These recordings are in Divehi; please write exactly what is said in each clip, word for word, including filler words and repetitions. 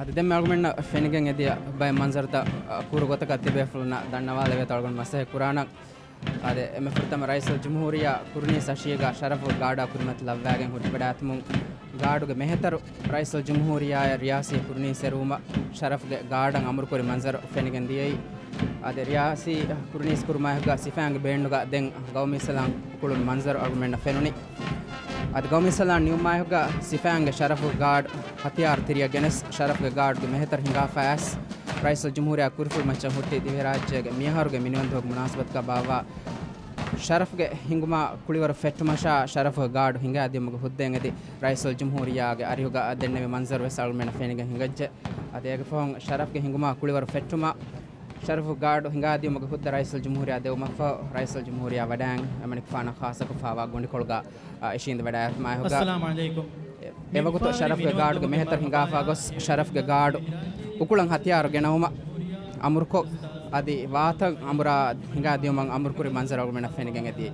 އަދި ދެންމެ އަޅުގަނޑަށް ފެނިގެން އެދިޔަ ބައެއް މަންޒަރުތައް ކުރު ގޮތަކަށް ތިބޭފުޅުންނަށް ދަންނަވާލެވޭތޯ އަޅުގަނޑު މަސައްކަތް ކުރާނަން. އާދެ، އެންމެ ފުރަތަމަ ރައީސުލްޖުމްހޫރިއްޔާ ކުރުނީސް އަށީގަ ޝަރަފު ގާޑާ ކުރިމަތިލައްވާގެން ހުއްޓިވަޑައިގަތުމުން، ގާޑުގެ މެހެތަރު ރައީސުލްޖުމްހޫރިއްޔާއަށް ރިޔާސީ ކުރުނީސް އެރުވުމަށް ޝަރަފްގެ ގާޑަށް އަމުރުކުރި މަންޒަރު ފެނިގެން ދިޔައީ. އާދެ، ރިޔާސީ ކުރުނީސް ކުރުމާއެކުގަ ސިފައިންގެ ބޭންޑުގަ ދެން ގައުމީ ސަލާން ކުޅުނު މަންޒަރު އަޅުގަނޑަށް ފެނުނީ. އަދި ގައުމީ ސަލާން ނިމުމާއެކުގަ ސިފައިންގެ ޝަރަފު ގާޑް ހަތިޔާރު ތިރިއަށް ގެނެސް ޝަރަފްގެ ގާޑްގެ މެހެތަރު ހިނގާފަ އައިސް، ރައީސުލްޖުމްހޫރިއްޔާ ކުރިފުޅު މައްޗަށް ހުއްޓި ދިވެހިރާއްޖޭގެ މިއަހަރުގެ މިނިވަންދުވަހުގެ މުނާސަބަތުގަ ބާއްވާ ޝަރަފްގެ ހިނގުމާ ކުޅިވަރު ފެއްޓުމަށާ ޝަރަފު ގާޑް ހިނގާދިޔުމުގެ ހުއްދައިން އެދި ރައީސުލްޖުމްހޫރިއްޔާގެ އަރިހުގަ ދެންނެވި މަންޒަރު ވެސް އަޅުގަނޑަށް ފެނިގެން ހިނގައްޖެ. އަދި އޭގެ ފަހުން ޝަރަފްގެ ހިނގުމާ ކުޅިވަރު ފެއްޓުމަށް ޝަރަފު ގާޑު ހިނގާދިޔުމުގެ ހުއްދަ ރައީސުލްޖުމްހޫރިއްޔާ ދެވުމަށްފަހު، ރައީސުލްޖުމްހޫރިއްޔާ ވަޑައިގެން އެމަނިކުފާނަށް ޚާއްސަކޮށް ފާވާ ގޮނޑިކޮޅުގަ އިށީނދެވަޑައިގަތުމާއެކުގަ، އެ، އެވަގުތު ޝަރަފްގެ ގާޑުގެ މެހެތަރު ހިނގާފާ ގޮސް، ޝަރަފްގެ ގާޑު އުކުޅަށް ހަތިޔާރު ގެނައުމަށް އަމުރުކޮށް، އަދި ވާތަށް އަނބުރާ ހިނގާދިޔުމަށް އަމުރުކުރި މަންޒަރު އަޅުގަނޑަށް ފެނިގެން އެދި.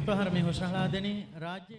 ފަހަރު މި ހުށަހަޅާދެނީ ރާއްޖޭ